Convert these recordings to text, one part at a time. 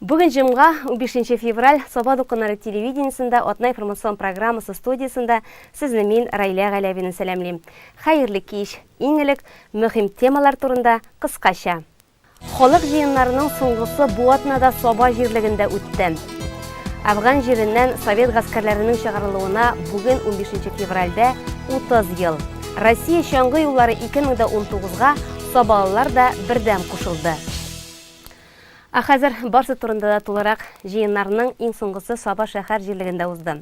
Бүген җомга, 15 февраль, Саба дулкыннары телевидениесендә атна информацион программасы студиясендә сезне мин, Райлә Галәвина сәламлим. Хәерле кич! Иң элек мөһим темалар турында кыскача. Халык җыеннарының соңгысы бу атнада Саба җирлегендә үтте. Әфган җиреннән совет гаскәрләренең чыгарылуына бүген 15 февральдә 30 ел. Россия чаңгы юллары 2019-га сабалылар да бердәм кушылды. Ә хәзер барсы турында да тулырак. Җыеннарның иң соңгысы Саба шәһәр җирлегендә узды.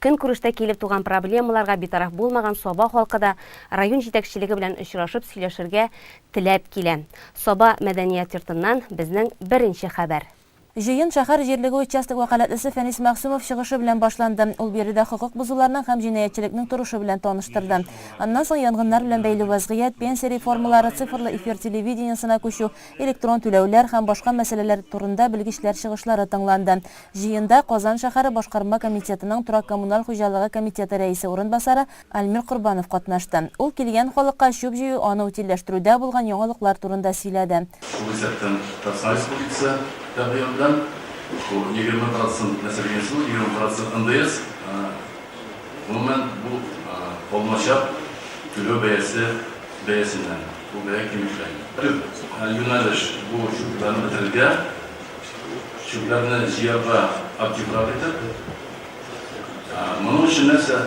Көнкүрештә килеп туган проблемаларга битараф булмаган Саба халкы да район җитәкчелеге белән очрашып сөйләшергә теләп килә. Саба мәдәният йортыннан безнең беренче хәбәр. Җыен шәһәр җирлеге участок вәкаләтлесе Фәнис Мәгъсүмов чыгышы белән башланды. Ул биредә хокук бозуларның һәм җинаятьчелекнең торышы белән таныштырды. Аннан соң янгыннар белән бәйле вәзгыять, пенсия реформалары, цифрлы эфир телевидениесенә күчү, электрон түләүләр һәм башка мәсьәләләр турында белгечләр чыгышлары тыңланды. Җыенда Казан шәһәре башкарма комитетының торак-коммуналь хуҗалыгы комитеты рәисе урынбасары Альмир Корбанов катнашты. Ул килгән халыкка чүп җыю, аны утильләштерүдә булган яңалыклар турында сөйләде. Шул исәптән Татарстан Республикасы тәкъдиме белән, бу 20 процент населениесенең, 20 процент НДС, гомумән, бу алыначак түләү бәясе бәясеннән бу бәя кимешә. Төп юнәлеш, бу чүпләрне бетерергә, чүпләрне җыярга активрак итеп. Моның өчен нәрсә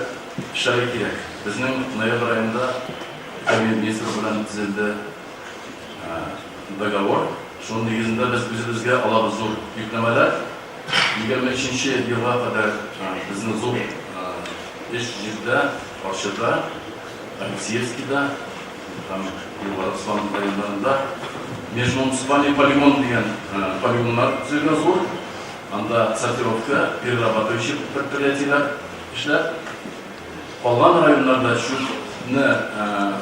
эшләргә кирәк? Безнең ноябрь аенда Кабинет министрлары белән төзелде договор. Шуның нигезендә без үзебезгә алабыз зур йөкләмәләр. 23 нче елга кадәр безнең зур эш җирдә, Арчада, Алексеевскида һәм Югары Ослан районнарында межмуниципальный полигон дигән полигоннар төзелгән зур. Анда сортировка, перерабатывающий предприятиеләр эшләп, калган районнарда чүпне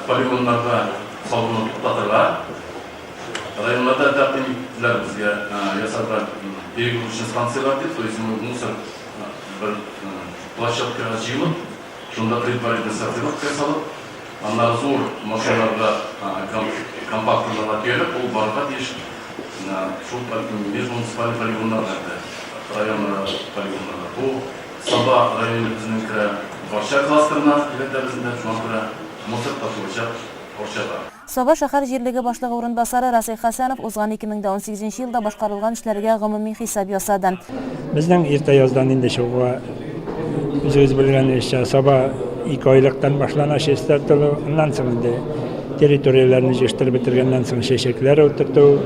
полигоннарга салуны туктатырга, районнарда тәкъдим иттеләр безгә ясарга перегрузочный станцияләр дип, то есть мусор бер площадкага җыелып, шунда предварительный сортировка ясалып, аннары зур машиналарга, компакторларга төялеп, ул барырга тиеш шул межмуниципальный полигоннарга, районара полигоннарга. Бу Саба районы безнең керә Арча кластерына эләтәбез инде, шуңа күрә мусор ташылачак Арчага. Саба шәһәр җирлеге башлыгы урынбасары Расыйх Хәсәнов узган 2018 нче елда башкарылган эшләргә гомуми хисап ясады. Безнең иртә яздан инде чыгуга, үзегез белгәнегезчә, Саба икеайлыктан башлана чистартылу, аннан соң инде территорияләрне җыештырып бетергәннән соң чәчәкләр утырту,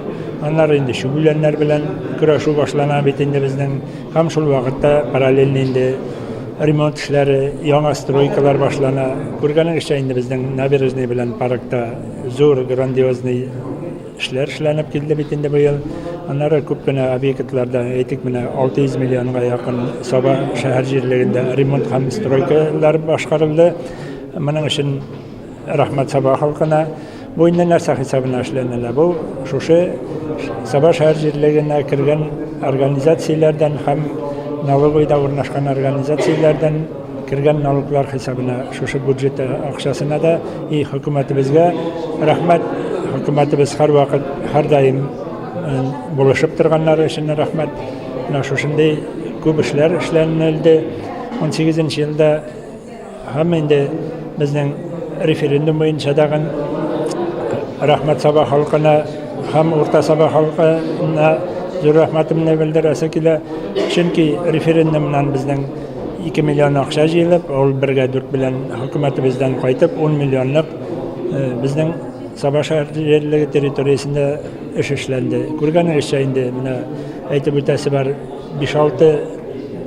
аннары инде чүп үләннәр белән көрәшү башлана бит инде безнең. Һәм шул вакытта параллельно инде ремонт эшләре, яңа стройкалар башлана. Күргәнегезчә инде безнең набережный белән паркта зур грандиозный эшләр эшләнеп килде бит инде быел. Аннары күп кенә объектларда, әйтик, менә 600 миллионга якын Саба шәһәр җирлегендә ремонт һәм стройкалар башкарылды. Моның өчен Рәхмәт Саба халкына. Бу инде нәрсә хисабына эшләнелә? Бу шушы Саба шәһәр җирлегенә кергән организацияләрдән һәм налоговыйда урнашкан организацияләрдән кергән налоглар хисабына, шушы бюджет акчасына да и хөкүмәтебезгә рәхмәт. Хөкүмәтебез һәрвакыт, һәрдаим булышып торганнары өчен рәхмәт. Менә шушындый күп эшләр эшләнелде. 18 елда Һәм инде безнең референдум буенча тагын рәхмәт Саба халкына һәм Урта Саба халкына зур рәхмәтемне белдерәсе килә. Чөнки референдумнан безнең 2 миллион акча җыелып, ул бергә дүрт белән хөкүмәтебездән кайтып, 10 миллионлык э, безнең Саба шәһәр җирлеге территориясендә эш эшләнде. Күргәнегезчә инде менә әйтеп үтәсе бар, 5-6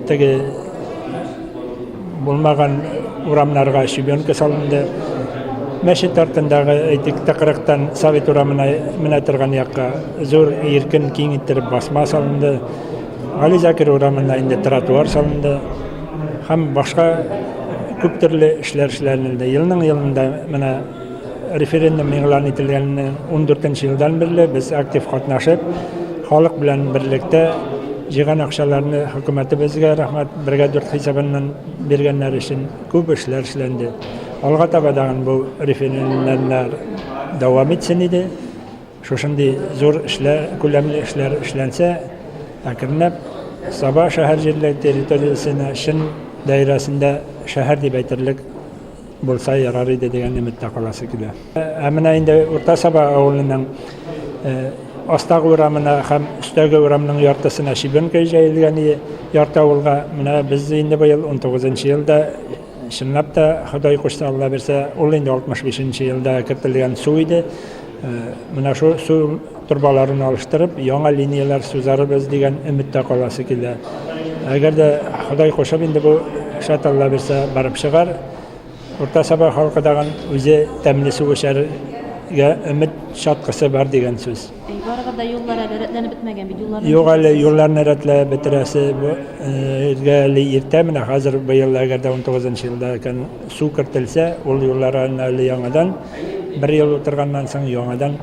теге Булмаган урамнарга щебенка салынды. Мәчет артындагы, әйтик, тыкрыктан Совет урамына менә торган якка зур, иркен, киң иттереп басма салынды. Гали Закир урамына инде тротуар салынды. Һәм башка күп төрле эшләр эшләнелде. Елның елында менә референдум игълан ителгәннең 14 елдан бирле без актив катнашып, халык белән берлектә җыйган акчаларны хөкүмәтебезгә рәхмәт, бергә дүрт хисабыннан биргәннәр өчен күп эшләр эшләнде. Алга таба тагын бу референдумнар дәвам итсен иде. Шушындый зур эшләр, күләмле эшләр эшләнсә, Әкренләп Саба шәһәр җирлеге территориясенә чын даирәсендә шәһәр дип әйтерлек булса ярар иде дигән өметтә каласы килә. Ә менә инде Урта Саба авылының астагы урамына һәм өстәге урамның яртысына щебенка җәелгән иде, ярты авылга. Менә без инде быел 19 елда чынлап та Ходай кушса, Алла бирсә, ул инде 65 нче елда кертелгән су иде. Менә шул су торбаларын алыштырып, яңа линияләр сузарбыз дигән өметтә каласы килә. Әгәр дә Ходай кушып инде бу шат Алла бирсә барып чыгар. Урта Саба халкы тагын үзе тәмле су эчәргә өмет чаткысы бар дигән сүз. Әй, барыбер дә юллар әле рәтләнеп бетмәгән бит. Юлларны Юк әле, юлларны рәтләп бетерәсе әле иртә. Менә хәзер быел әгәр дә 19 елда икән су кертелсә, ул юлларны әле яңадан бер ел утырганнан соң яңадан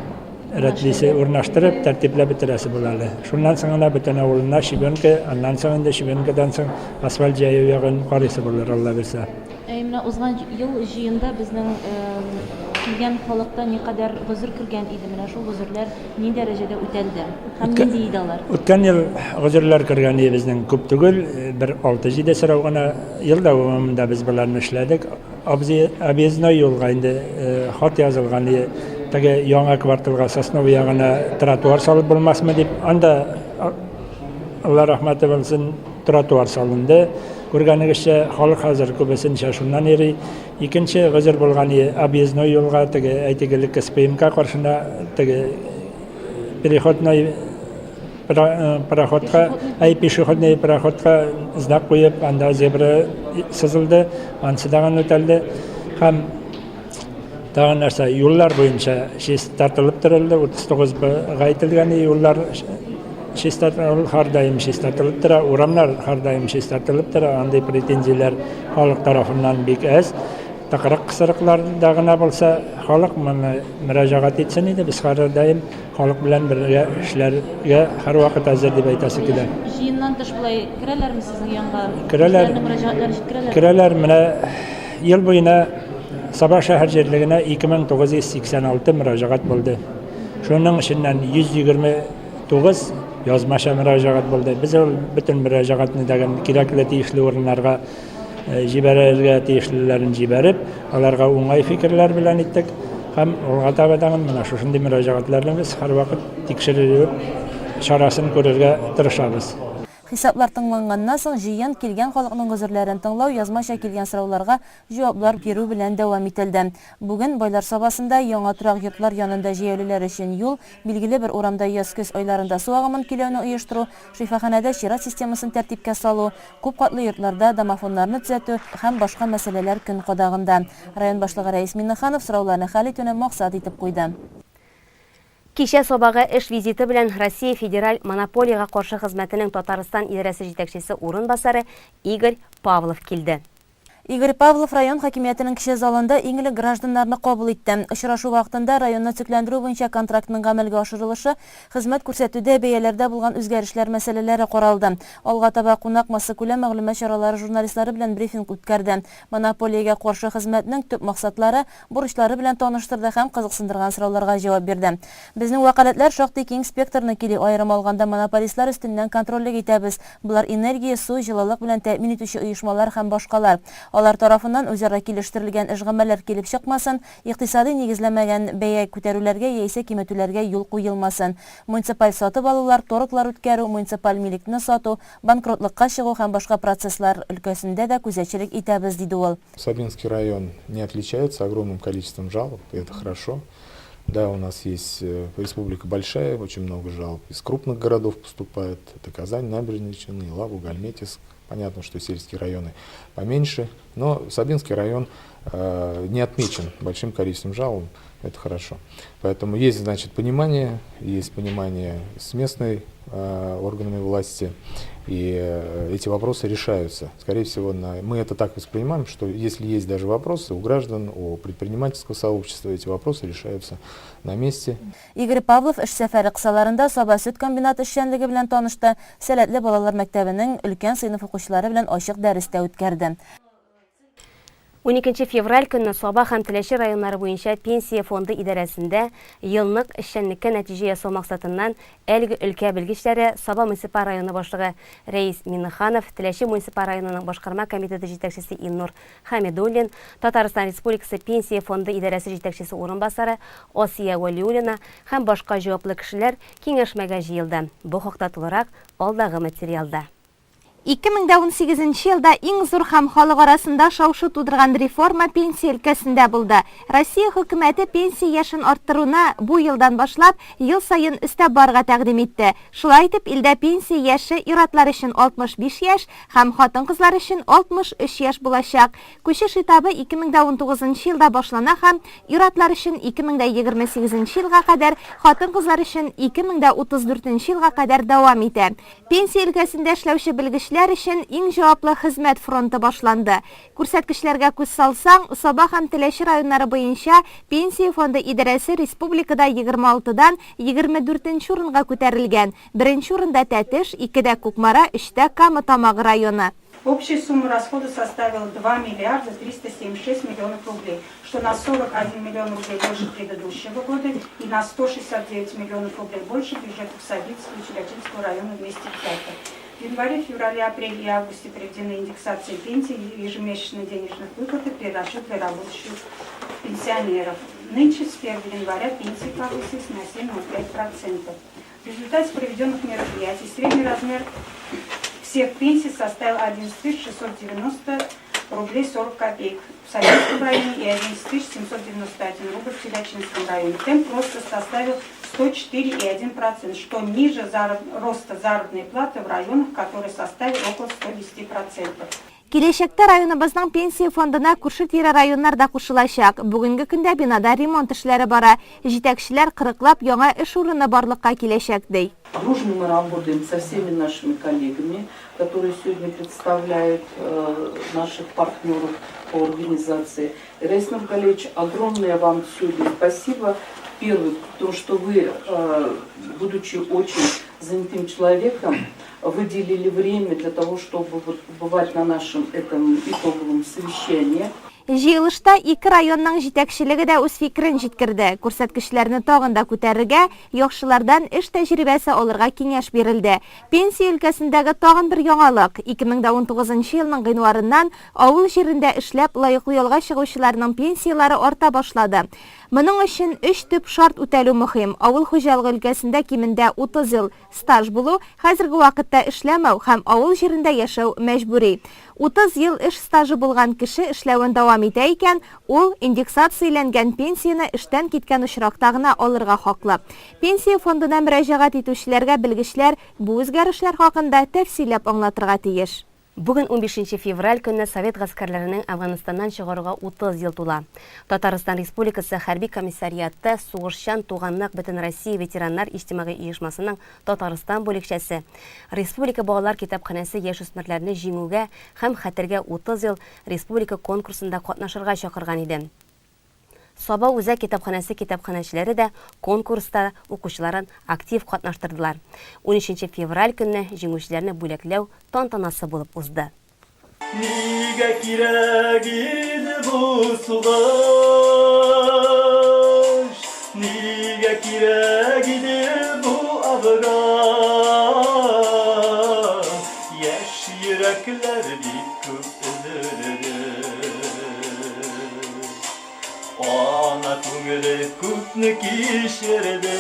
рәтлисе, урнаштырып, тәртипләп бетерәсе була әле. Шуннан соң гына бөтен авылына щебенка, аннан соң инде щебенкадан соң асфальт җәю ягын карыйсы булыр, Алла бирсә. Әй, менә узган ел җыенда безнең килгән халыкта никадәр гозер кергән иде, менә шул гозерләр ни дәрәҗәдә үтәлде һәм нинди иде алар? Үткән ел гозерләр кергән иде безнең күп түгел, бер алты-җиде сорау гына. Ел дәвамында без боларны эшләдек. Объездной юлга инде хат язылган иде. Теге яңа кварталга Сосновый ягына тротуар салып булмасмы дип, анда Алла рәхмәте булсын, тротуар салынды. Күргәнегезчә, халык хәзер күбесенчә шуннан йөри. Икенче гозер булган иде, объездной юлга теге, әйтик, элекке СПМК каршына теге переходной пароходка, әй, пешеходный пароходка знак куеп, анда зебра сызылды, ансы тагын үтәлде. Һәм тагын нәрсә, юллар буенча чистартылып торылды, 39 га әйтелгән юллар чистартылып, һәрдаим чистартылып тора, урамнар һәрдаим чистартылып тора, андый претензияләр халык тарафыннан бик әз. Тыкрык кысрыкларда гына булса, халык моны мөрәҗәгать итсен иде, без һәрдаим Халык белән бергә эшләргә һәрвакыт әзер дип әйтәсе килә. Җыеннан тыш болай керәләрме сезнең янга? Керәләр. Үзләренең мөрәҗәгатьләрен җиткерәләрме? Керәләр. Менә ел буена Саба шәһәр җирлегенә 2986 мөрәҗәгать булды. Шуның эченнән 129 язмача мөрәҗәгать булды. Без ул бөтен мөрәҗәгатьне дә кирәкле тиешле урыннарга Җибәрергә тиешлеләрен җибәреп, аларга уңай фикерләр белән иттек һәм алга таба тагын менә шушындый мөрәҗәгатьләрне без һәрвакыт тикшерү чарасын күрергә тырышабыз. Хисаплар тыңланганнан соң, җыен, килгән халыкның гозерләрен тыңлау, язмача килгән сорауларга җаваплар бирү белән дәвам ителде. Бүген Байлар Сабасында яңа торак йортлар янында җәяүлеләр өчен юл, билгеле бер урамда яз-көз айларында су агымын көйләүне оештыру, шифаханәдә чират системасын тәртипкә салу, Күп катлы йортларда домофоннарны төзәтү һәм башка мәсьәләләр көн кадагында. Район башлыгы Рәис Миңнеханов сорауларны хәл итүне максат итеп куйды. Кичә Сабага эш визиты белән Россия Федераль монополиягә каршы хезмәтенең Татарстан идарәсе җитәкчесе урынбасары Игорь Павлов килде. Игорь Павлов район хакимиятенең кече залында иң элек гражданнарны кабул итте. Очрашу вакытында районны төзекләндерү буенча контрактның гамәлгә ашырылышы, хезмәт күрсәтүдә бәяләрдә булган үзгәрешләр мәсьәләләре каралды. Алга таба кунак массакүләм мәгълүмат чаралары журналистлары белән брифинг үткәрде. Монополиягә каршы хезмәтнең төп максатлары, бурычлары белән таныштырды һәм кызыксындырган сорауларга җавап бирде. Безнең вәкаләтләр шактый киң спектрны кили, аерым алганда монополистлар өстеннән контрольлек итәбез, болар энергия, су, җылылык белән тәэмин итүче оешмалар һәм башкалар. Алар тарафыннан үзара килештерелгән эш-гамәлләр килеп чыкмасын, икътисадый нигезләмәгән бәя күтәрүләргә яисә киметүләргә юл куелмасын. Муниципаль сатып алулар, торглар үткәрү, муниципаль милекне сату, банкротлыкка чыгу һәм башка процесслар өлкәсендә дә күзәтчелек итәбез, диде ул. Сабинский район не отличается огромным количеством жалоб, и это хорошо. Да, у нас есть э, республика большая, очень много жалоб из крупных городов поступает. Это Казань, Набережные Челны, Лабуга, Альметьевск. Понятно, что сельские районы поменьше, но Сабинский район э, не отмечен большим количеством жалоб, это хорошо. Поэтому есть, значит, понимание, есть понимание с местной э, органами власти, и э, эти вопросы решаются. Скорее всего, на, мы это так воспринимаем, что если есть даже вопросы у граждан, у предпринимательского сообщества, эти вопросы решаются на месте. Игорь Павлов эш сәфәре кысаларында Саба сөт комбинаты эшчәнлеге белән танышты, Сәләтле балалар мәктәбенең өлкән сыйныф укучылары белән ачык дәрес тә үткәрде. Уникенче февраль көнне Саба һәм Теләче районнары буенча Пенсия фонды идарәсендә елнык эшчәнлеккә нәтиҗә ясау максатыннан әлеге өлкә белгечләре Саба муниципаль районы башлыгы Рәис Миңнеханов, Теләче муниципаль районының башкарма комитеты җитәкчесе Илнур Хәмидуллин, Татарстан Республикасы Пенсия фонды идарәсе җитәкчесе урынбасары Асия Вәлиуллина һәм башка җаваплы кешеләр киңәшмәгә җыелды. Бу хакта тулырак алдагы материалда. 2018 нче елда иң зур һәм халык арасында шау-шу тудырган реформа пенсия өлкәсендә булды. Россия Хөкүмәте пенсия яшен арттыруны бу елдан башлап ел саен өстәп барырга тәкъдим итте. Шулай итеп, илдә пенсия яше ир-атлар өчен 65 яшь һәм хатын-кызлар өчен 63 яшь булачак. Күчеш этабы 2019 нчы елда башлана һәм ир-атлар өчен 2028 нче елга кадәр, хатын-кызлар өчен 2034 нче елга кадәр дәвам итә. Пенсия өлкәсендә эшләүче белгечләр өчен иң җаваплы хезмәт фронты башланды. Күрсәткечләргә күз салсаң, Саба һәм Теләче районнары буенча Пенсия фонды идарәсе республикада 26 дан 24 нче урынга күтәрелгән. Беренче урында Тәтеш, икедә Кукмара, өчтә Кама Тамагы районы. Общая сумма расхода составила 2 миллиарда 376 миллионов рублей, что на 41 миллион рублей больше предыдущего года и на 169 миллионов рублей больше бюджетов Сабинского и Челябинского района вместе взятых. В январе, феврале, апреле и августе проведены индексации пенсий, ежемесячные денежных выплаты, перерасчет для работающих пенсионеров. Нынче с 1 января пенсии повысились на 7,5%. В результате проведенных мероприятий средний размер всех пенсий составил 11 690 рублей 40 копеек в Советском районе и 11 791 рубль в Челячинском районе. Темп роста составил 104,1%, что ниже зараб роста заработной платы в районах, который составил около 110%. Киләчәктә районыбызның Пенсия фондына күрше-тирә районнар да кушылачак. Бүгенге көндә бинада ремонт эшләре бара. Җитәкчеләр кырыклап яңа эш урыны барлыкка киләчәк, ди. Дружно мы работаем со всеми нашими коллегами, которые сегодня представляют наших партнеров по организации. Раис Нургалиевич, огромное вам сегодня спасибо. Первый, потому что вы, будучи очень занятым человеком, выделили время для того, чтобы вот побывать на нашем этом итоговом совещании. Җыелышта ике районның җитәкчелеге дә үз фикерен җиткерде. Күрсәткечләрне тагын да күтәрергә, яхшылардан эш тәҗрибәсе алырга киңәш бирелде. Пенсия өлкәсендәге тагын бер яңалык, 2019 нчы елның гыйнварыннан авыл җирендә эшләп лаеклы ялга чыгучыларның пенсияләре арта башлады. Моның өчен өч төп шарт үтәлү мөһим, авыл хуҗалыгы өлкәсендә кимендә 30 ел Стаж булу, хәзерге вакытта эшләмәү һәм авыл җирендә яшәү мәҗбүри. 30 ел эш стажы булган кеше эшләвен дәвам итә икән, ул индексацияләнгән пенсияне эштән киткән очракта гына алырга хаклы. Пенсия фондына мөрәҗәгать итүчеләргә белгечләр бу үзгәрешләр хакында тәфсилләп аңлатырга тиеш. Бүген унбишенче февраль көнне совет гаскәрләренең Әфганстаннан чыгаруга 30 ел тула. Татарстан Республикасы Хәрби комиссариаты Сугышчан туганлык Бөтенроссия ветераннар иҗтимагый оешмасының Татарстан бүлекчәсе, Республика балалар китапханәсе яшүсмерләрне Җиңүгә һәм хәтергә 30 ел республика конкурсында катнашырга чакырган иде. Саба үзәк китапханәсе китапханәчеләре дә конкурста укучыларын актив катнаштырдылар. Унөченче февраль көнне җиңүчеләрне бүләкләү тантанасы булып узды. Нигә кирәк иде бу сугыш, Нигә кирәк иде бу Афган? Яшь йөрәкләр бик күп өзелде. Ана күңеле күпне кичерде.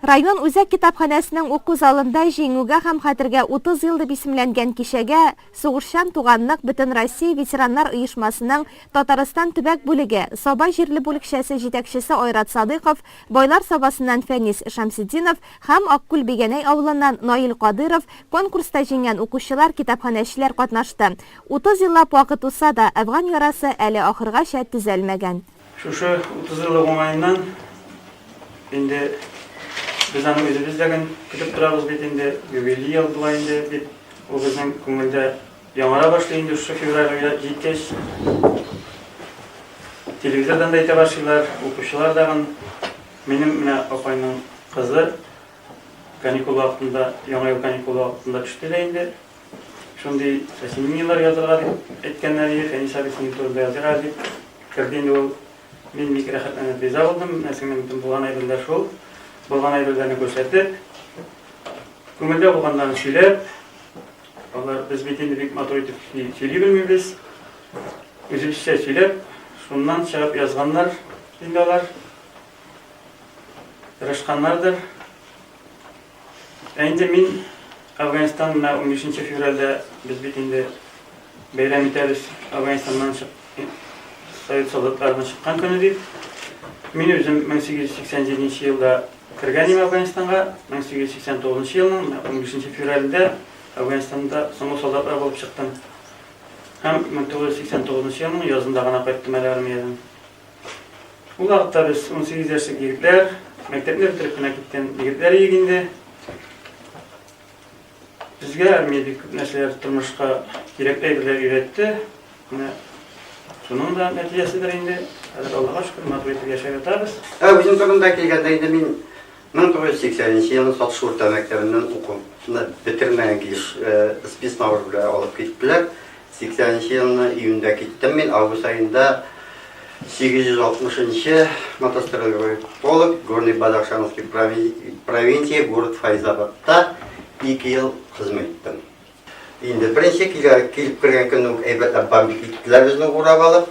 Район үзәк китапханәсенең уку залында Җиңүгә һәм хәтергә 30 ел дип исемләнгән кичәгә Сугышчан туганлык Бөтенроссия ветераннар оешмасының Татарстан төбәк бүлеге, Саба җирле бүлекчәсе җитәкчесе Айрат Садыйков, Байлар Сабасыннан Фәнис Шәмсетдинов һәм Аккүл Бигәнәй авылыннан Наил Кадыйров, конкурста җиңгән укучылар, китапханәчеләр катнашты. 30 еллап вакыт узса да, Әфган ярасы әле ахыргача төзәлмәгән. Шушы 30 еллык уңаеннан инде без аны үзебез дә гөн көтеп торабыз бит инде, юбилей ел була инде дип, ул безнең күңелдә яңара башлый инде шушы февраль җиткәч. Телевизордан да әйтә башлыйлар, укучылар дагын. Минем менә апайның кызы каникул вакытында, Яңа ел каникулы вакытында төште дә инде. Шундый сочинениеләр язырга дип әйткәннәр иде, Фәнис абый синең турында языйк әле дип керде инде ул. Мин бик рәхәтләнеп риза булдым. Менә сеңлем, бөтен булган әйберләр шул. Булган әйберләрне күрсәтеп, күңелдә булганнарын сөйләп, алар без бит инде бик матур итеп сөйли белмибез. Үзебезчә сөйләп, шуннан чыгып язганнар инде алар. Тырышканнардыр. Ә инде мин Әфганстан менә 15 февральдә без бит инде бәйрәм итәбез Әфганстаннан чык Совет солдатларының чыккан көне дип. Мин үзем 1887 елда кергән идем Әфганстанга. 1889 елның 15 февралендә Әфганстанда соңгы солдатлар булып чыктым. Һәм 1989 елның язында гына кайттым әле армиядән. Ул вакытта без 18 яшьлек егетләр, мәктәпне бетереп кенә киткән егетләр идек инде. Безгә армия бик күп нәрсәләр тормышка кирәкле әйберләр өйрәтте. Менә шуның да нәтиҗәседер инде. Хәзер Аллага шөкер, матур итеп яшәп ятабыз. Ә үзем турында килгәндә инде мин 1980 нче елны Сатыш урта мәктәбеннән укуны бетермәгән килеш спецнабор белән алып киттеләр. 80 нче елны июньдә киттем мин, август аенда 860 нчы мотострелковый полк, Горный Бадахшанский провинция, город Файзабадта ике ел хезмәт иттем. Инде беренче килә, килеп кергән көнне үк әйбәтләп бомбить иттеләр безне урап алып.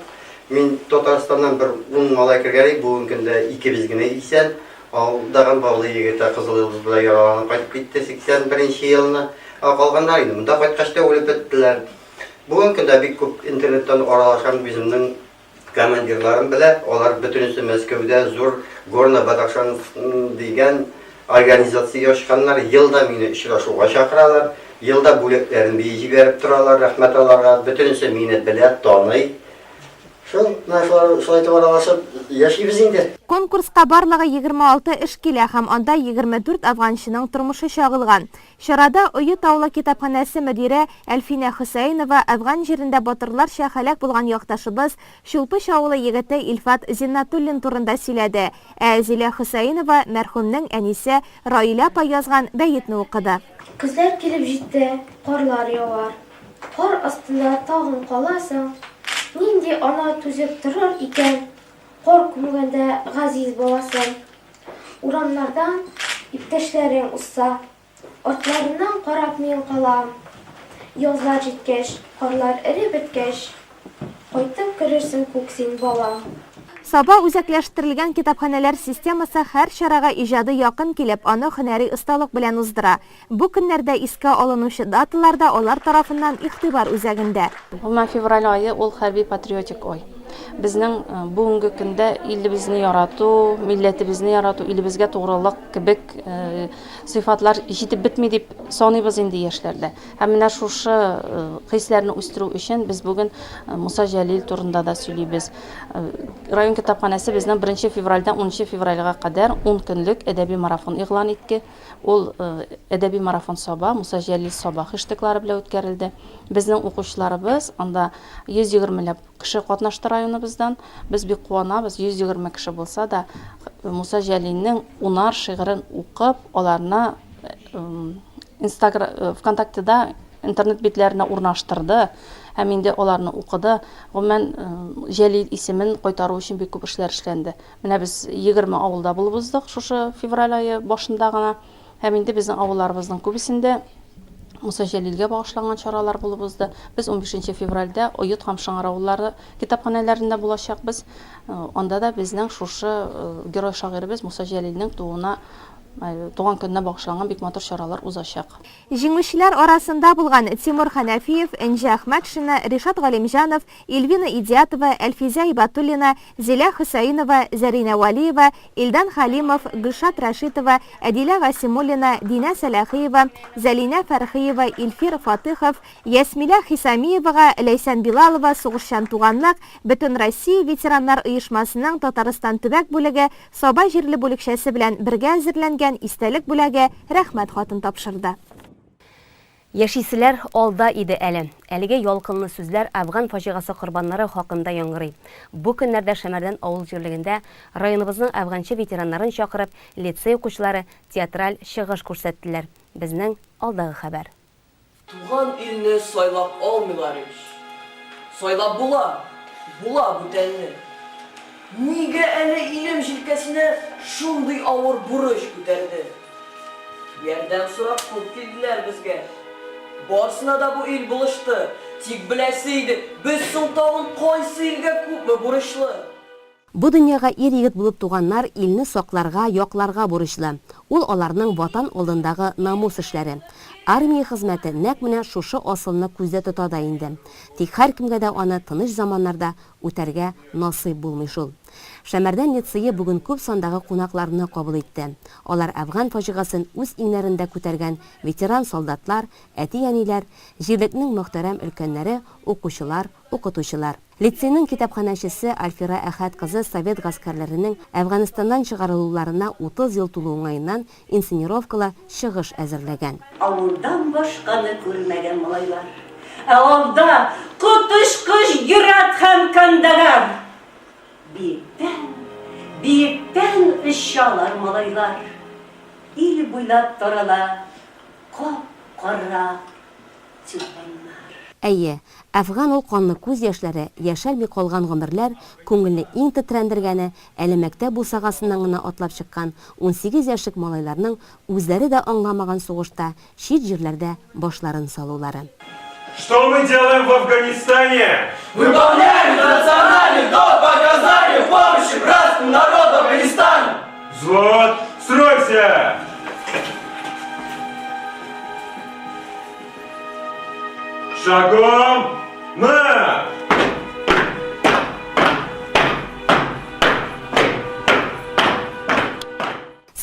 Мин Татарстаннан бер ун малай кергән идек, бүгенге көндә икебез генә исән. Алдаган Баулы егете Кызыл Йолдыз белән яраланып кайтып китте 81 нче елны. Ә калганнар инде монда кайткач та үлеп беттеләр. Бүгенге көндә бик күп интернеттан аралашам үземнең командирларым белә. Алар бөтенесе Мәскәүдә зур Горно-Бадахшан дигән организация ачканнар. Ел да мине очрашуга чакыралар. Ел да бүләкләрен бии җибәреп торалар. Рәхмәт аларга. Бөтенесе мине белә, таный. Шул, менә шулар, шулай итеп аралашып яшибез инде. Конкурска барлыгы 26 эш килә һәм анда 24 әфганчының тормышы чагылган. Чарада Оет авылы китапханәсе мөдире Әлфинә Хөсәенова Әфган җирендә батырларча һәлак булган якташыбыз, Чулпыч авылы егете Илфат Зиннатуллин турында сөйләде, ә Зилә Хөсәенова мәрхүмнең әнисе Раилә апа язган бәетне укыды. Көзләр килеп җитте, карлар явар. Кар астында тагын каласың. Нинди ана түзеп торыр икән кар күмгәндә газиз баласын? Урамнардан иптәшләрең узса, артларыннан карап мин калам. Язлар җиткәч, карлар эреп беткәч, кайтып керерсең күк син, балам. Саба үзәкләштерелгән китапханәләр системасы һәр чарага иҗади якын килеп, аны һөнәри осталык белән уздыра. Бу көннәрдә искә алынучы даталар да алар тарафыннан игътибар үзәгендә. Гомумән, февраль ае ул хәрби-патриотик ай. Безнең бүгенге көндә илебезне ярату, милләтебезне ярату, илебезгә тугрылык кебек сыйфатлар җитеп бетми дип саныйбыз инде яшьләрдә. Һәм менә шушы хисләрне үстерү өчен без бүген Муса Җәлил турында да сөйлибез. Район китапханәсе безнең 1 февральдән 10 февральгә кадәр 10 көнлек әдәби марафон игълан итте. Ул Әдәби марафон Саба, Муса Җәлил Саба хештеглары белән үткәрелде. Безнең укучыларыбыз анда 120 ләп кеше катнашты районыбыздан. Без бик куанабыз, 120 кеше булса да, Муса Җәлилнең унар шигырен укып, аларны Инстагра, ВКонтактеда интернет битләренә урнаштырды һәм инде аларны укыды. Гомумән, Җәлил исемен кайтару өчен бик күп эшләр эшләнде. Менә без 20 авылда булып уздык шушы февраль ае башында гына. Һәм инде безнең авылларыбызның күбесендә Муса Җәлилгә багышланган чаралар булып узды. Без 15 февральдә Оет һәм Шыңар авыллары китапханәләрендә булачакбыз. Анда да безнең шушы герой шагыйребез Муса Җәлилнең тууына туган көненә багышланган бик матур чаралар узачак. Җиңүчеләр арасында булган Тимур Хәнәфиев, Энҗе Әхмәтшина, Ришат Галимҗанов, Ильвина Идиатова, Әлфизә Ибатуллина, Зилә Хөсәенова, Зәринә Вәлиева, Илдан Хәлимов, Гөлшат Рәшитова, Әдилә Гасимуллина, Динә Сәләхиева, Зәлинә Фәрхиева, Илфир Фатыхов, Ясмилә Хисамиевага, Ләйсән Билалова, Сугышчан туганлык, Бөтенроссия ветераннар оешмасының Татарстан төбәк бүлеге Саба җирле бүлекчәсе белән бергә әзерләнгән истәлек бүләге, Рәхмәт хатын тапшырды. Яшиселәр алда иде әле. Әлеге ялкынлы сүзләр Әфган фаҗигасы корбаннары хакында яңгырый. Бу көннәрдә Шәмәрдән авыл җирлегендә районыбызның әфганчы ветераннарын чакырып, лицей укучылары театраль чыгыш күрсәттеләр. Безнең алдагы хәбәр. Туган илне сайлап алмыйлар ич. Сайлап була, була бүтәнне. Нигә әле илем җилкәсенә шундый авыр бурыч күтәрде? Ярдәм сорап күп килделәр безгә. Барсына да бу ил булышты. Тик беләсе иде, без соң тагын кайсы илгә күпме бурычлы? Бу дөньяга ир-егет булып туганнар илне сакларга, якларга бурычлы. Ул аларның Ватан алдындагы намус эшләре. Армия хезмәте нәкъ менә шушы асылны күздә тота да инде. Тик һәркемгә дә аны тыныч заманнарда үтәргә насыйп булмый шул. Шәмәрдән лицее бүген күп сандагы кунакларны кабул итте. Алар Әфган фаҗигасен үз иңнәрендә күтәргән ветеран солдатлар, әти-әниләр, җирлекнең мөхтәрәм өлкәннәре, укучылар, укытучылар. Лицейның китапханәчесе Альфира Әхәт кызы совет гаскәрләренең Әфганстаннан чыгарылуларына 30 ел тулу уңаеннан инсценировкалы чыгыш әзерләгән. Авылдан башканы күрмәгән малайлар. Ә алда, коточкыч Герат һәм Кандагар! Биектән, биектән очалар малайлар. Ил буйлап тарала кап-кара тюльпаннар. Әйе, Әфган ул канлы күз яшьләре, яшәлми калган гомерләр, күңелне иң тетрәндергәне, әле мәктәп бусагасыннан гына атлап чыккан 18 яшьлек малайларның үзләре дә аңламаган сугышта чит җирләрдә башларын салулары. Что мы делаем в Афганистане? Выполняем национальный долг по оказанию помощи братскому народу Афганистана! Взвод, стройся! Шагом марш!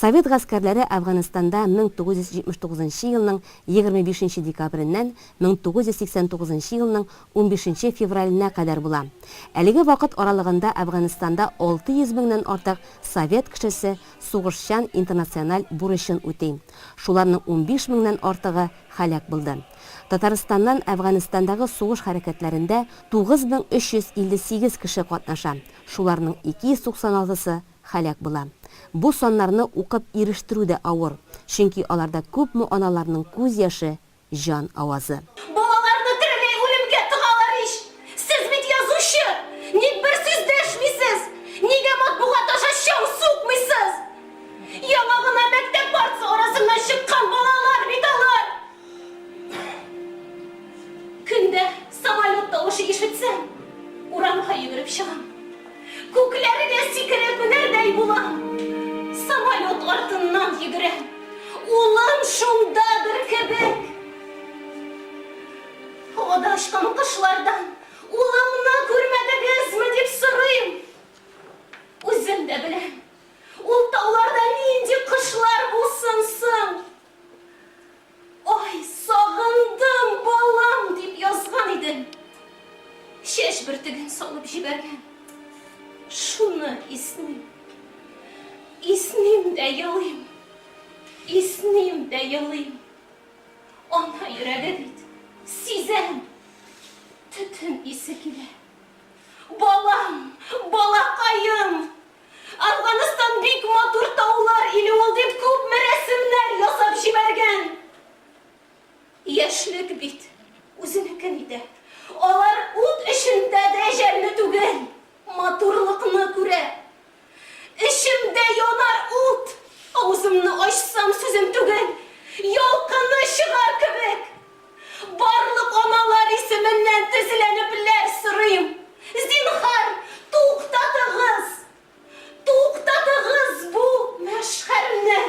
Совет гаскәрләре Әфганстанда 1979 елның 25 декабреннән 1989 елның 15 февраленә кадәр була. Әлеге вакыт аралыгында Әфганстанда 600 меңнән артык совет кешесе сугышчан интернациональ бурычын үти. Шуларның 15 меңнән артыгы һәлак булды. Татарстаннан Әфганстандагы сугыш хәрәкәтләрендә 9358 кеше катнаша, шуларның 296 сы һәлак була. Бу саннарны укып ирештерү дә авыр, чөнки аларда күпме аналарның күз яше, җан авазы. Балаларны тереләй үлемгә тыгалар ич! Сез бит язучы! Ник бер сүз дәшмисез? Нигә матбугат аша чаң сукмыйсыз? Яңа гына мәктәп партасы арасыннан чыккан балалар бит алар! Көн дә самолет тавышы ишетсәм, урамга йөгереп чыгам. Күкләргә сикереп менәрдәй булам. Самолет артыннан йөгерәм. Улым шундадыр кебек. Һавада очкан кошлардан улымны күрмәдегезме дип сорыйм. Үзем дә беләм, ул тауларда нинди кошлар булсын соң? Ай, сагындым, балам, дип язган идем. Чәч бөртеген салып җибәргән. Шуны исним. Исним дә елыйм. Исним дә елыйм. Ана йөрәге бит. Сизәм. Төтен исе килә. Балам, балакаем! Әфганстан бик матур таулар иле ул дип күпме рәсемнәр ясап җибәргән. Яшьлек бит үзенекен итә. Алар ут эчендә дә әҗәлне түгел, матурлыкны күрә. Эчемдә янар ут, авызымны ачсам сүзем түгел, ялкыны чыгар кебек. Барлык аналар исеменнән тезләнепләр сорыйм, зинһар, туктатыгыз! Туктатыгыз бу мәшхәрне!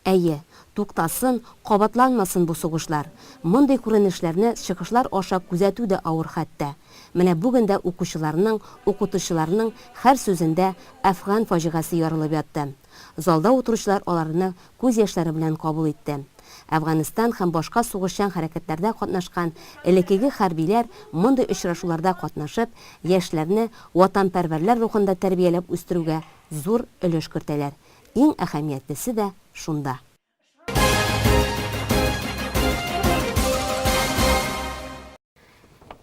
Әйе, туктасын, кабатланмасын бу сугышлар. Мондый күренешләрне чыгышлар аша күзәтү дә авыр хәтта. Менә бүген дә укучыларның, укытучыларның һәр сүзендә Әфган фаҗигасе ярылып ятты. Залда утыручылар аларны күз яшьләре белән кабул итте. Әфганстан һәм башка сугышчан хәрәкәтләрдә катнашкан элеккеге хәрбиләр мондый очрашуларда катнашып, яшьләрне ватанпәрвәрләр рухында тәрбияләп үстерүгә зур өлеш кертәләр. Иң әһәмиятлесе дә шунда.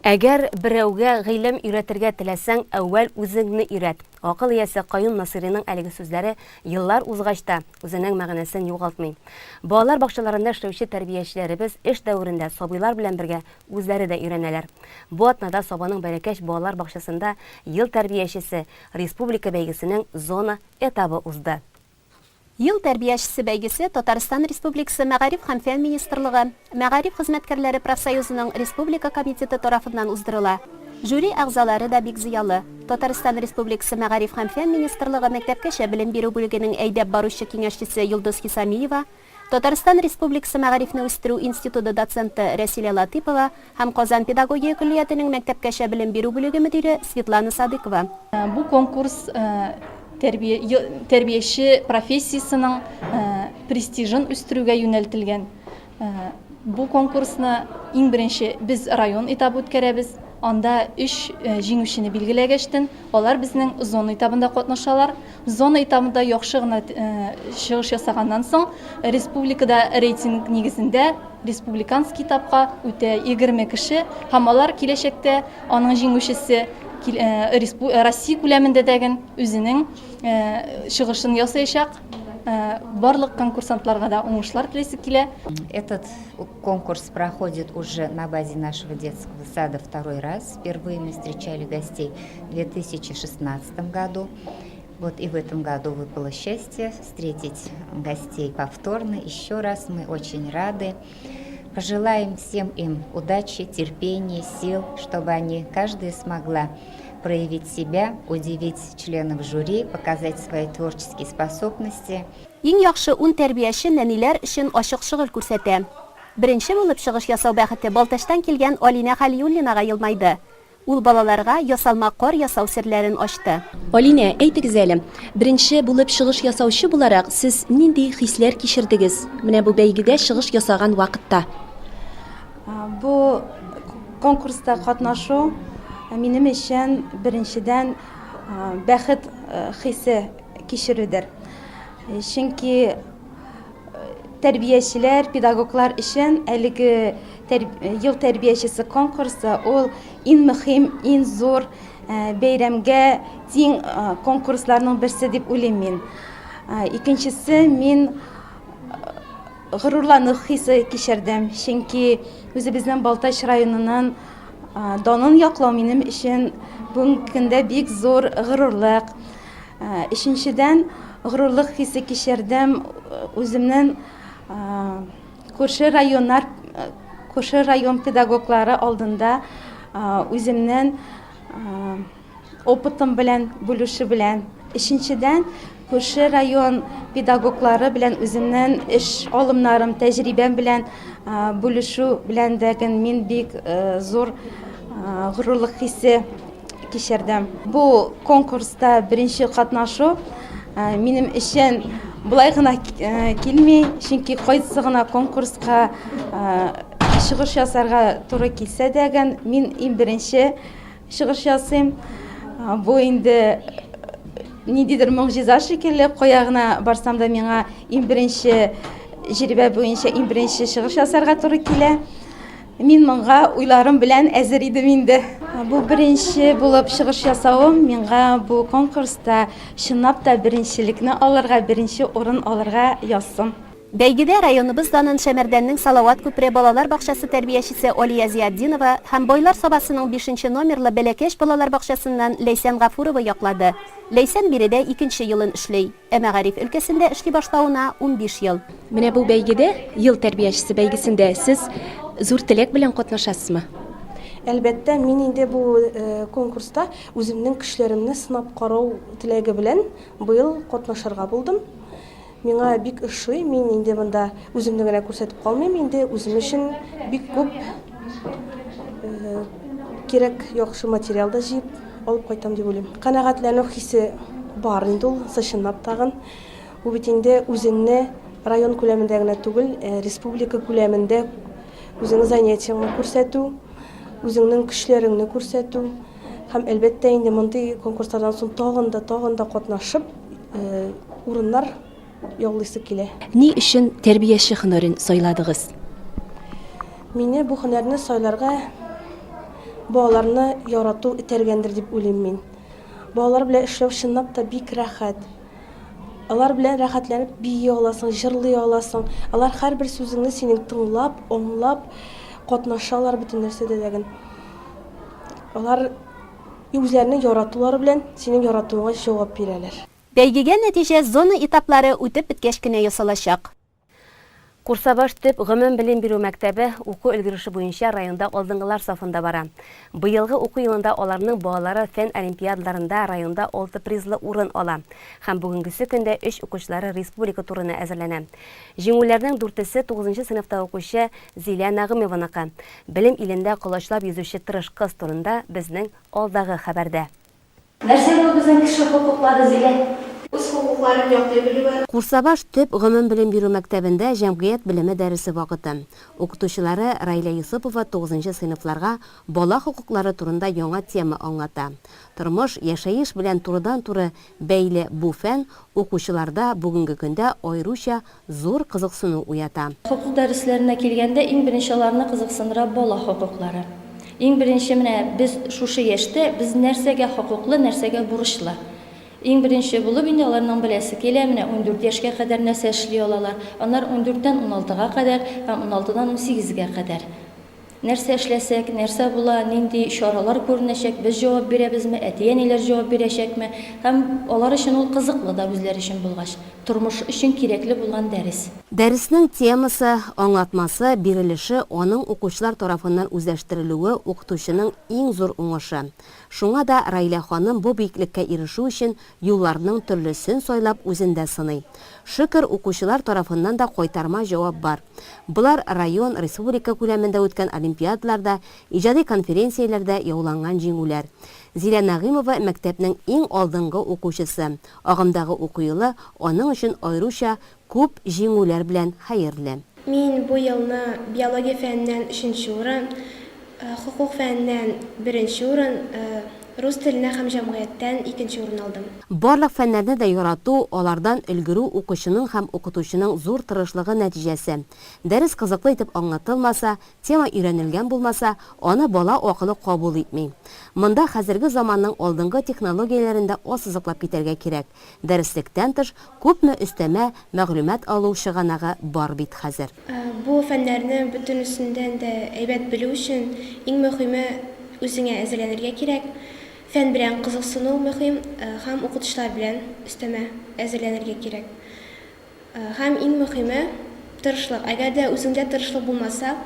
Әгәр берәүгә гыйлем өйрәтергә теләсәң, әүвәл үзеңне өйрәт. Акыл иясе Каюм Насыйриның әлеге сүзләре еллар узгач та үзенең мәгънәсен югалтмый. Балалар бакчаларында эшләүче тәрбиячеләребез эш дәверендә сабыйлар белән бергә үзләре дә өйрәнәләр. Бу атнада Сабаның Бәләкәч балалар бакчасында Ел тәрбиячесе республика бәйгесенең зона этабы узды. Ел тәрбиячесе бәйгесе Татарстан Республикасы Мәгариф һәм фән министрлыгы, Мәгариф хезмәткәрләре профсоюзының республика комитеты тарафыннан уздырыла. Жюри әгъзалары да бик зыялы. Татарстан Республикасы Мәгариф һәм фән министрлыгы мәктәпкәчә белем бирү бүлегенең әйдәп баручы киңәшчесе Йолдыз Хисамиева, Татарстан Республикасы Мәгарифне үстерү институты доценты Рәсилә Латыйпова һәм Казан педагогия көллиятенең мәктәпкәчә белем бирү бүлеге мөдире Светлана Садыкова. Бу конкурс тәрбия, тәрбияче профессиясенең престижын үстерүгә юнәлтелгән. Бу конкурсны иң беренче без район этабы үткәрәбез. Анда өч җиңүчене билгеләгәчтен, алар безнең зона этабында катнашалар. Зона этабында яхшы гына чыгыш ясаганнан соң, республикада рейтинг нигезендә республиканский этапка үтә 20 кеше һәм алар киләчәктә аның җиңүчесе Россия күләмендә дәген үзенең чыгышын ясаячак. Барлык конкурсантларга да уңышлар телисе килә. Этот конкурс проходит уже на базе нашего детского сада второй раз. Впервые мы встречали гостей в 2016 году. Вот и в этом году выпало счастье встретить гостей повторно. Еще раз мы очень рады. Пожелаем всем им удачи, терпения, сил, чтобы они, каждая смогла проявить себя, удивить членов жюри, показать свои творческие способности. Иң яхшы ун тәрбияче нәниләр өчен ачык шөгыль күрсәтә. Беренче булып чыгыш ясау бәхете Балтачтан килгән Алинә Хәлиуллинага елмайды. Ул балаларга ясалма кар ясау серләрен ачты. Алинә, әйтегез әле, беренче булып чыгыш ясаучы буларак, сез нинди хисләр кичердегез менә бу бәйгедә чыгыш ясаган вакытта? Бу конкурста катнашу минем өчен, беренчедән, бәхет хисе кичерүдер. Чөнки тәрбиячеләр, педагоглар өчен әлеге ел тәрбиячесе конкурсы ул иң мөһим, иң зур бәйрәмгә тиң конкурсларның берсе дип уйлыйм мин. Икенчесе, мин горурлану хисе кичердем, чөнки үзебезнең Балтач районының данын яклау минем өчен бүгенге көндә бик зур горурлык. Өченчедән, горурлык хисе кичердем үземнең күрше районнар, күрше район педагоглары алдында үземнең опытым белән бүлешү белән. Өченчедән, күрше район педагоглары белән үземнең эш алымнарым, тәҗрибәм белән бүлешү белән дә мин бик зур горурлык хисе кичердем. Бу конкурста беренче катнашу минем өчен болай гына килми, чөнки кайсы гына конкурска чыгыш ясарга туры килсә дә, мин иң беренче чыгыш ясыйм. Бу инде ниндидер могҗиза шикелле, кая гына барсам да миңа иң беренче җирбә буенча иң беренче чыгыш ясарга туры килә. Мин моңа уйларым белән әзер идем инде. Бу беренче булып чыгыш ясавым миңа бу конкурста чынлап та беренчелекне алырга, беренче урын алырга язсын. Бәйгедә районыбыз данын Шәмәрдәннең Салават күпере балалар бакчасы тәрбиячесе Алия Зиатдинова һәм Байлар Сабасының бишенче номерлы Бәләкәч балалар бакчасыннан Ләйсән Гафурова яклады. Ләйсән биредә икенче елын эшли. Ә мәгариф өлкәсендә эшли башлавына 15 ел. Менә бу бәйгедә, Ел тәрбиячесе бәйгесендә сез зур теләк белән катнашасызмы? Әлбәттә, мин инде бу конкурста үземнең көчләремне сынап карау теләге белән быел катнашырга булдым. Миңа бик ошый, мин инде монда үземне генә күрсәтеп калмыйм, инде үзем өчен бик күп кирәк яхшы материал да җыеп алып кайтам дип уйлыйм. Канәгатьләнү хисе бар инде ул, чынлап тагын. Бу бит инде үзеңне район күләмендә генә түгел, э, республика күләмендә үзеңнең занятиеңне күрсәтү, үзеңнең көчләреңне күрсәтү һәм әлбәттә инде мондый конкурслардан соң тагын да тагын да катнашып, э, урыннар яулыйсы килә. Ни өчен тәрбияче һөнәрен сайладыгыз? Мине бу һөнәрне сайларга балаларны ярату этәргәндер дип уйлыйм мин. Балалар белән эшләү чынлап та бик рәхәт. Алар белән рәхәтләнеп бии аласың, җырлый аласың. Алар һәрбер сүзеңне синең тыңлап, аңлап катнашалар бөтен нәрсәдә дә ген. Алар үзләренең яратулары белән синең яратуыңа җавап бирәләр. Бәйгегә нәтиҗә зона этаплары үтеп беткәч кенә ясалачак. Курсабаш төп гомум белем бирү мәктәбе уку өлгереше буенча районда алдынгылар сафында бара. Быелгы уку елында аларның балалары фән олимпиадаларында районда алты призлы урын ала. Һәм бүгенгесе көндә өч укучылары республика турына әзерләнә. Җиңүләрнең дүртесе тугызынчы сыйныфта укучы Зилә Нәгымованыкы. Белем илендә колачлап йөзүче тырыш кыз турында безнең алдагы хәбәрдә. Нәрсә ул безнең кеше хокуклары, Зилә? Үз хокукларын яклый белүе. Курсабаш төп гомумбелем бирү мәктәбендә җәмгыять белеме дәресе вакыты. Укытучылары Раилә Йосыпова тугызынчы сыйныфларга бала хокуклары турында яңа тема аңлата. Тормыш, яшәеш белән турыдан-туры бәйле бу фән укучыларда бүгенге көндә аеруча зур кызыксыну уята. Хокук дәресләренә килгәндә, иң беренче аларны кызыксындыра бала хокуклары. Иң беренче менә без шушы яшьтә без нәрсәгә хокуклы, нәрсәгә бурычлы. Иң беренче булып инде аларның беләсе килә, менә 14 яшькә кадәр нәрсә эшли алалар, аннары ундүрттән уналтыга кадәр һәм уналтыдан унсигезгә кадәр. Нәрсә эшләсәк, нәрсә була, нинди чаралар күренәчәк, без җавап бирәбезме, әти-әниләр җавап бирәчәкме? Һәм алар өчен ул кызыклы да үзләре өчен булгач. Тормыш өчен кирәкле булган дәрес. Дәреснең темасы, аңлатмасы, бирелеше, аның укучылар тарафыннан үзләштерелүе укытучының иң зур уңышы. Шуңа да Раилә ханым бу биеклеккә ирешү өчен юлларның төрлесен сайлап үзен дә сыный. Шөкер, укучылар тарафыннан да кайтарма җавап бар. Болар район, республика күләмендә үткән олимпиадаларда, иҗади конференцияләрдә яуланган җиңүләр. Зилә Нәгыймова мәктәпнең иң алдынгы укучысы. Агымдагы уку елы аның өчен аеруча күп җиңүләр белән хәерле. Мин бу елны биология фәненнән өченче урын, хокук фәненнән беренче урын, рус теленә һәм җәмгыятьтән икенче урын алдым. Барлык фәннәрне дә ярату, алардан өлгерү укучының һәм укытучының зур тырышлыгы нәтиҗәсе. Дәрес кызыклы итеп аңлатылмаса, тема өйрәнелгән булмаса, аны бала акылы кабул итми. Монда хәзерге заманның алдынгы технологияләрен дә ассызыклап китәргә кирәк. Дәреслектән тыш, күпме өстәмә мәгълүмат алу чыганагы бар бит хәзер. Бу фәннәрне бөтенесендән дә әйбәт белү өчен, иң мөхиме, үзеңә әзерләнергә кирәк. Фән белән кызыксыну мөхим һәм укытучылар белән өстәмә әзерләнергә кирәк. Һәм иң мөхиме, тырышлык. Әгәр дә үзеңдә тырышлык булмаса,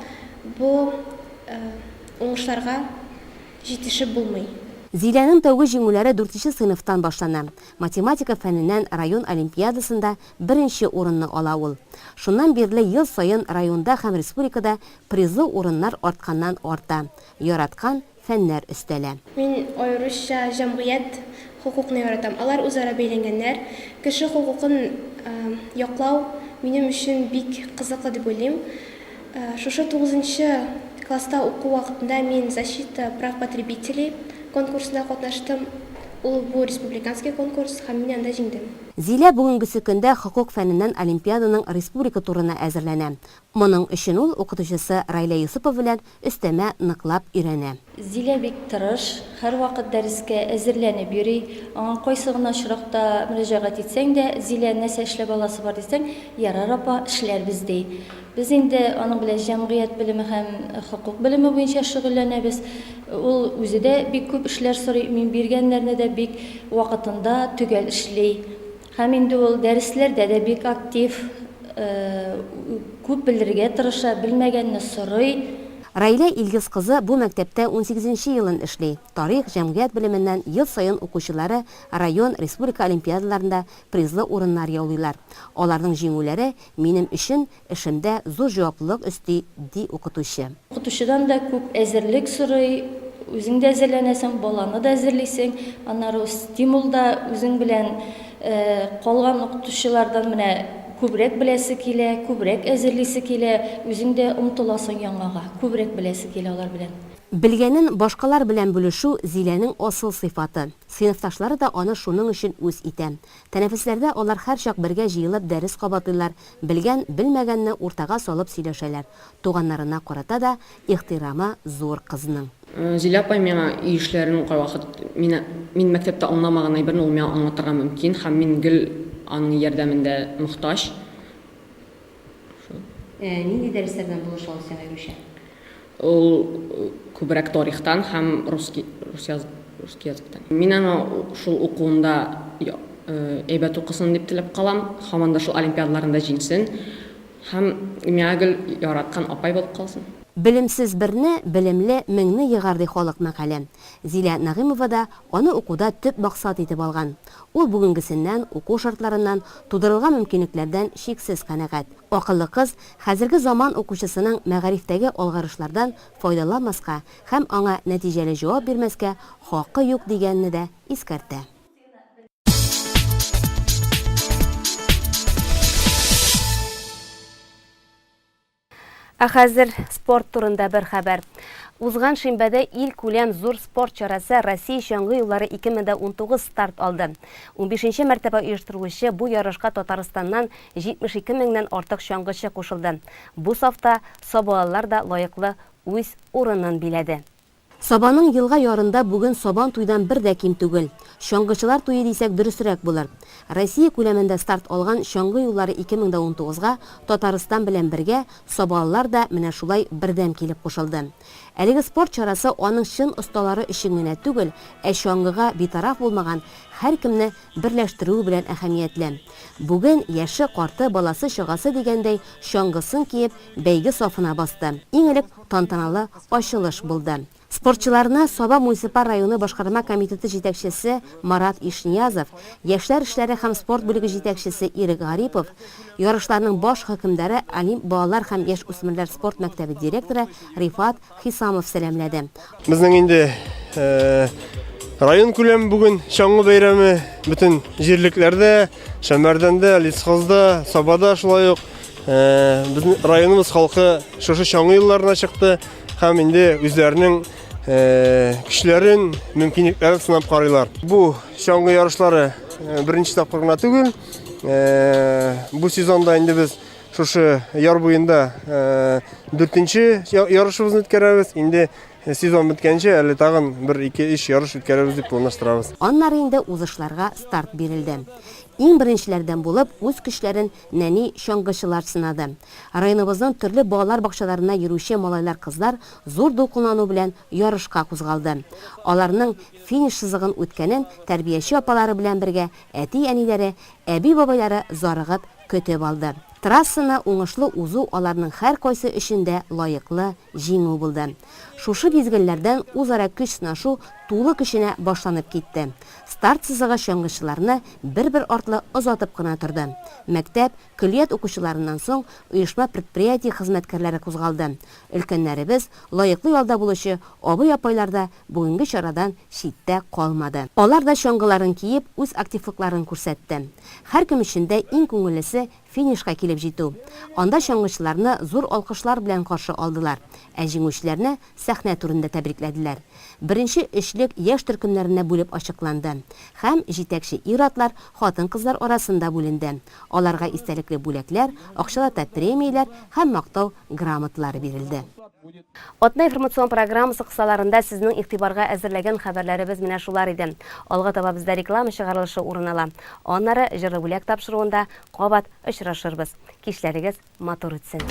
бу уңышларга җитешеп булмый. Зиләнең тәүге җиңүләре дүртенче сыйныфтан башлана. Математика фәненнән район олимпиадасында беренче урынны ала ул. Шуннан бирле ел саен районда һәм республикада призлы урыннар артканнан-арта. Яраткан фәннәр өстәлә. Мин аеруча җәмгыять хокукны яратам. Алар үзара бәйләнгәннәр. Кеше хокукын яклау минем өчен бик кызыклы дип уйлыйм. Шушы тугызынчы класста уку вакытында мин Защита прав потребителей конкурсында катнаштым. Ул бу республиканский конкурс һәм мин анда җиңдем. Зилә бүгенгесе көндә хокук фәненнән олимпиаданың республика турына әзерләнә. Моның өчен ул укытучысы Райлә Йосыпова белән өстәмә ныклап өйрәнә. Зилә бик тырыш, һәрвакыт дәрескә әзерләнеп йөри. Аңа кайсы гына очракта мөрәҗәгать итсәң дә, Зилә, нәрсә эшләп аласы бар дисәң, Ярар, апа, эшләрбез, ди. Без инде аның белән җәмгыять белеме һәм хокук белеме буенча шөгыльләнәбез. Ул үзе дә бик күп эшләр сорый, мин биргәннәрне дә бик вакытында төгәл эшли. Һәм инде ул дәресләрдә дә бик актив, күп белергә тырыша, белмәгәнне сорый. Раилә Илгиз кызы бу мәктәптә унсигезенче елын эшли. Тарих, җәмгыять белеменнән ел саен укучылары район, республика олимпиадаларында призлы урыннар яулыйлар. Аларның җиңүләре минем өчен эшемдә зур җаваплылык өсти, ди укытучы. Укытучыдан да күп әзерлек сорый, үзең дә әзерләнәсең, баланы да әзерлисең, аннары стимул да үзең белән калган укытучылардан менә күбрәк беләсе килә, күбрәк әзерлисе килә, үзең дә омтыласың яңага, күбрәк беләсе килә алар белән. Белгәнен башкалар белән бүлешү Зиләнең асыл сыйфаты. Сыйныфташлары да аны шуның өчен үз итә. Тәнәфесләрдә алар һәрчак бергә җыелып дәрес кабатлыйлар, белгән, белмәгәнне уртага салып сөйләшәләр. Туганнарына карата да ихтирамы зур кызның. Зилә апай миңа өй эшләрен кайвакыт мин мин мәктәптә аңламаган әйберне ул миңа аңлатырга мөмкин һәм мин гел аның ярдәмендә мохтаҗ. Шул. Нинди дәресләрдән булыша ул сиңа аеруча? Ул күбрәк тарихтан һәм русский, рус яз, русский языктан. Мин аңа шул укуында әйбәт укысын дип теләп калам, һаман да шул олимпиадаларында җиңсен һәм миңа гел яраткан апай булып калсын. Белемсез берне, белемле меңне егар, ди халык мәкале. Зилә Нәгыймова да аны укуда төп максат итеп алган. Ул бүгенгесеннән, уку шартларыннан, тудырылган мөмкинлекләрдән чиксез канәгать. Акыллы кыз хәзерге заман укучысының мәгарифтәге алгарышлардан файдаланмаска һәм аңа нәтиҗәле җавап бирмәскә хакы юк дигәнне дә искәртә. Ә хәзер спорт турында бер хәбәр. Узган шимбәдә ил күләм зур спорт чарасы Россия чаңгы юллары 2019 старт алды. 15 мәртәбә оештырылучы бу ярышка Татарстаннан 72 меңнән артык чаңгычы кушылды. Бу сафта сабалылар да лаеклы үз урынын биләде. Сабаның елга ярында бүген Сабан туйдан бер дә ким түгел. Чаңгычылар туе дисәк дөресрәк булыр. Россия күләмендә старт алган Чаңгы юллары 2019 га Татарстан белән бергә сабалылар да менә шулай бердәм килеп кушылды. Әлеге спорт чарасы аның чын осталары өчен генә түгел, ә чаңгыга битараф булмаган һәркемне берләштерүе белән әһәмиятле. Бүген яше-карты, баласы-чагасы дигәндәй чаңгысын киеп, бәйге сафына басты. Иң элек тантаналы ачылыш булды. Спортчыларны Саба муниципаль районы башкарма комитеты җитәкчесе Марат Ишниязов, яшьләр эшләре һәм спорт бүлеге җитәкчесе Ирек Гарипов, ярышларның баш хөкемдары Олимп балалар һәм яшүсмерләр спорт мәктәбе директоры Рифат Хисамов сәламләде. Безнең инде район күләм бүген чаңгы бәйрәме бөтен җирлекләрдә, Шәмәрдәндә, Лесхозда, Сабада шулай ук безнең районыбыз халкы шушы чаңгы юлларына чыкты һәм инде үзләренең көчләрен, мөмкинлекләрен сынап карыйлар. Бу чаңгы ярышлары беренче тапкыр гына түгел. Бу сезонда инде без шушы яр буенда дүртенче ярышыбызны үткәрәбез. Инде сезон беткәнче әле тагын бер, ике, өч ярыш үткәрәбез дип планлаштырабыз. Аннары инде узышларга старт бирелде. Иң беренчеләрдән булып үз көчләрен нәни чаңгычылар сынады. Районыбызның төрле балалар бакчаларына йөрүче малайлар-кызлар зур дулкынлану белән ярышка кузгалды. Аларның финиш сызыгын үткәнен тәрбияче апалары белән бергә әти-әниләре, әби-бабайлары зарыгып көтеп алды. Трассаны уңышлы узу аларның һәркайсы өчен дә лаеклы җиңү булды. Шушы мизгелләрдән үзара көч сынашу тулы көченә башланып китте. Старт сызыгы чаңгычыларны бер-бер артлы озатып кына торды. Мәктәп, көллият укучыларыннан соң оешма-предприятие хезмәткәрләре кузгалды. Өлкәннәребез, лаеклы ялда булучы абый-апайлар да бүгенге чарадан читтә калмады. Алар да чаңгыларын киеп, үз активлыкларын күрсәтте. Һәркем өчен дә иң күңеллесе, финишка килеп җитү. Анда чаңгычыларны зур алкышлар белән каршы алдылар, ә җиңүчеләрне сәхнә түрендә тәбрикләделәр. Беренче өчлек яшь төркемнәренә бүлеп ачыкланды. Һәм җитәкче ир-атлар, хатын-кызлар арасында бүленде. Аларга истәлекле бүләкләр, акчалата премияләр һәм мактау грамоталары бирелде. Атна информацион программасы кысаларында сезнең игътибарга әзерләгән хәбәрләребез менә шулар иде. Алга таба бездә реклама чыгарылышы урын ала. Аннары Җырлы бүләк тапшыруында кабат очрашырбыз. Кичләрегез матур үтсен!